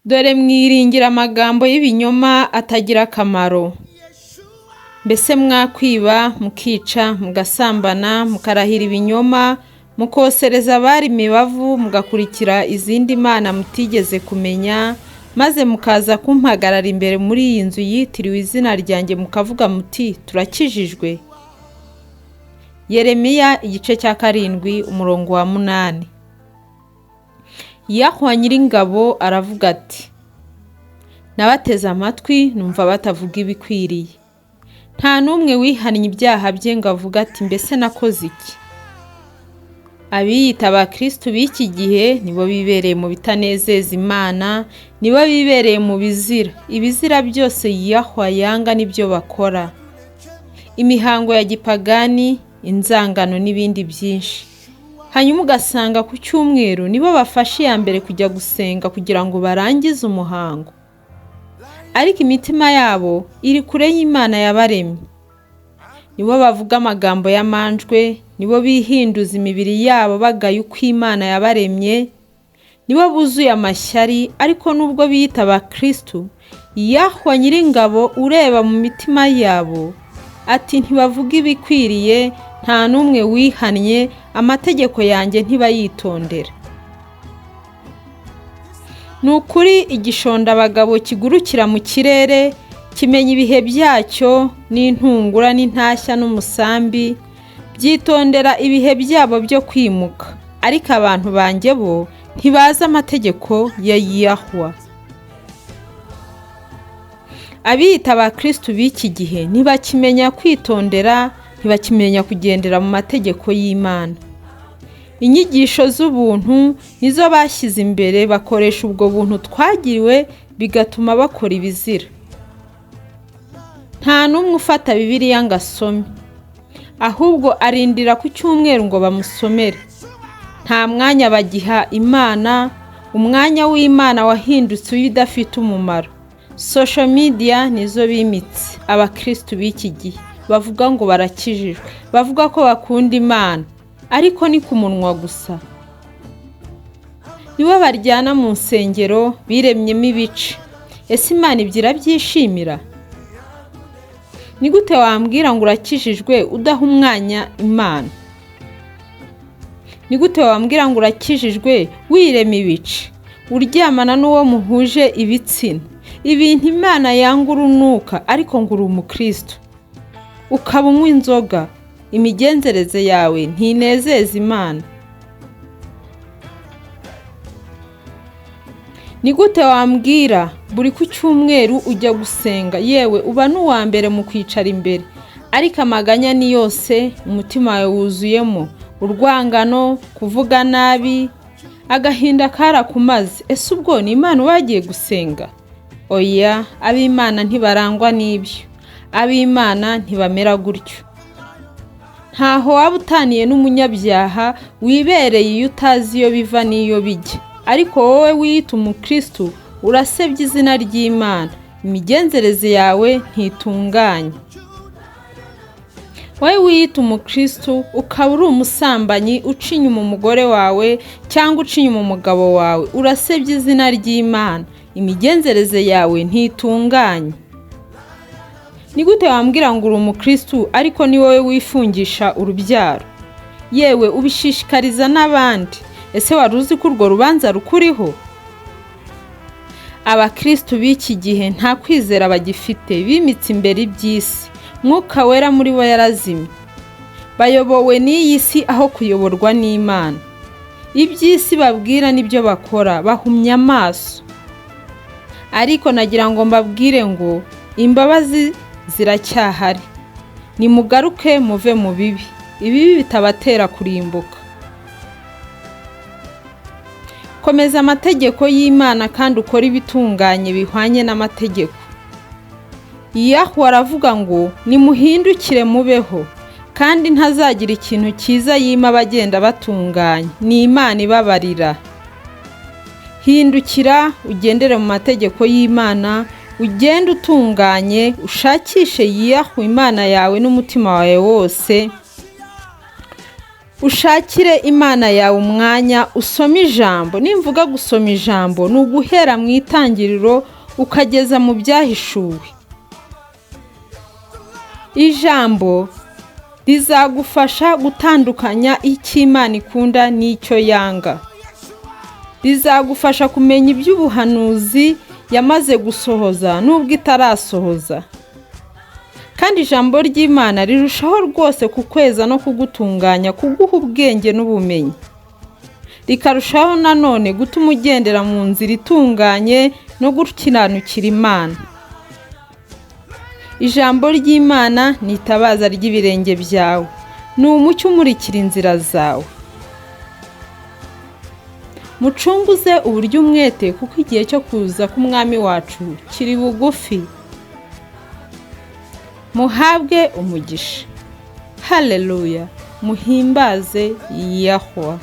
Dore mwiringira amagambo y'ibinyoma atagira akamaro. Mbese mwakwiba, mukica, mugasambana, mukarahira ibinyoma, mukosereza abari imibavu, mugakurikira izindi mana mutigeze kumenya, maze mukaza kumpagarara imbere muri iyi nzu yitiriwe izina ryanjye mukavuga muti turakijijwe. Yeremiya igice cya 7 umurongo wa 8. Yahwa Nyiringabo aravuga ati nabateze amatwi numva batavuga ibikwiriye. Nta n'umwe wihannye ibyaha bye ngo avuge ati mbese nakoze iki? Abiyita abakristu b'iki gihe nibo bibereye mu bitanezeza Imana, nibo bibereye mu bizira. Ibizira byose Yahwa yanga nibyo bakora. Imihango ya gipagani, inzangano n'ibindi byinshi. Hanyuma ugasanga ku cyumweru nibo bafashe iya mbere kujya gusenga kugira ngo barangize umuhango. Ariko imitima yabo iri kure y'Imana yabaremye. Nibo bavuga amagambo y'amanjwe, nibo bihinduza imibiri yabo bagaya uko Imana yabaremye, nibo buzuye amashyari, ariko nubwo biyita abakristu, Yahwa Nyiringabo ureba mu mitima yabo ati ntibavuga ibikwiriye, nta n'umwe wihannye, amategeko yanjye ntibayitondera. Ni ukuri igishondabagabo kigurukira mu kirere, kimenya ibihe byacyo n'intungura n'intashya n'umusambi, byitondera ibihe byabo byo kwimuka. Ariko abantu banjye bo ntibazi amategeko ya Yahwa. Abiyita abakristu b'iki gihe ntibakimenya kwitondera, ntibakimenya kugendera mu mategeko y'Imana. Inyigisho z'ubuntu nizo bashyize imbere, bakoresha ubwo buntu twagiriwe bigatuma bakora ibizira. Nta n'umwe ufata Bibiliya ngo asome, ahubwo arindira ku cyumweru ngo bamusomere. Nta mwanya bagiha Imana, umwanya w'Imana wahindutse uw'ibidafite umumaro. Social media nizo bimitse abakristu b'iki gihe, bavuga ngo barakijijwe, bavuga ko bakunda Imana, ariko ni ku munwa gusa. Nibo baryana mu nsengero biremyemo ibice. Ese Imana ibyo irabyishimira? Ni gute wambwira ngo urakijijwe udaha umwanya Imana? Ni gute wambwira ngo urakijijwe wirema ibice, uryamana n'uwo muhuje ibitsina, ibintu Imana yanga urunuka, ariko ngo uri umukristo, ukaba unywa inzoga, imigenzereze yawe ntinezeza Imana? Ni gute wambwira buri ku cyumweru ujya gusenga, yewe uba n'uwa mbere mu kwicara imbere, ariko amaganya ni yose, umutima wawe wuzuyemo urwangano, kuvuga nabi, agahinda karakumaze. Ese ubwo ni Imana uba wagiye gusenga? Oya, ab'Imana ntibarangwa n'ibyo, ab'Imana ntibamera gutyo. Ntaho waba utaniye n'umunyabyaha wibereye iyo utazi iyo biva n'iyo bijya, ariko wowe wiyita umukristu urasebya izina ry'Imana, imigenzereze yawe ntitunganye. Wowe wiyita umukristu ukaba uri umusambanyi uca inyuma umugore wawe cyangwa uca inyuma umugabo wawe, urasebya izina ry'Imana, imigenzereze yawe ntitunganye. Ni gute wambwira ngo uri umukristu ariko ni wowe wifungisha urubyaro? Yewe ubishishikariza n'abandi. Ese wari uzi ko urwo rubanza rukuriho? Abakristu b'iki gihe nta kwizera bagifite, bimitse imbere iby'isi. Mwuka wera muri bo yarazimye. Bayobowe n'iyi si aho kuyoborwa n'Imana. Iby'isi babwira nibyo bakora, bahumye amaso. Ariko nagira ngo mbabwire ngo imbabazi ziracyahari. Nimugaruke muve mu bibi, ibibi bitabatera kurimbuka. Komeza amategeko y'Imana kandi ukore ibitunganye bihwanye n'amategeko. Yahwa aravuga ngo nimuhindukire mubeho, kandi ntazagira ikintu cyiza yima abagenda batunganye. Ni Imana ibabarira. Hindukira ugendere mu mategeko y'Imana, ugende utunganye, ushakishe Yahwa Imana yawe n'umutima wawe wose. Ushakire Imana yawe umwanya usome ijambo. Nimvuga gusoma ijambo, ni uguhera mu Itangiriro ukageza mu Byahishuwe. Ijambo rizagufasha gutandukanya icyo Imana ikunda n'icyo yanga. Rizagufasha kumenya iby'ubuhanuzi yamaze gusohoza n'ubwo itarasohoza. Kandi ijambo ry'Imana rirushaho rwose kukweza no kugutunganya, kuguha ubwenge n'ubumenyi. Rikarushaho nanone gutuma ugendera mu nzira itunganye no gukiranukira Imana. Ijambo ry'Imana ni itabaza ry'ibirenge byawe, ni umucyo umurikira inzira zawe. Mucunguze uburyo umwete, kuko igihe cyo kuza k'Umwami wacu kiri bugufi. Muhabwe umugisha. Haleluya! Muhimbaze Yahwa.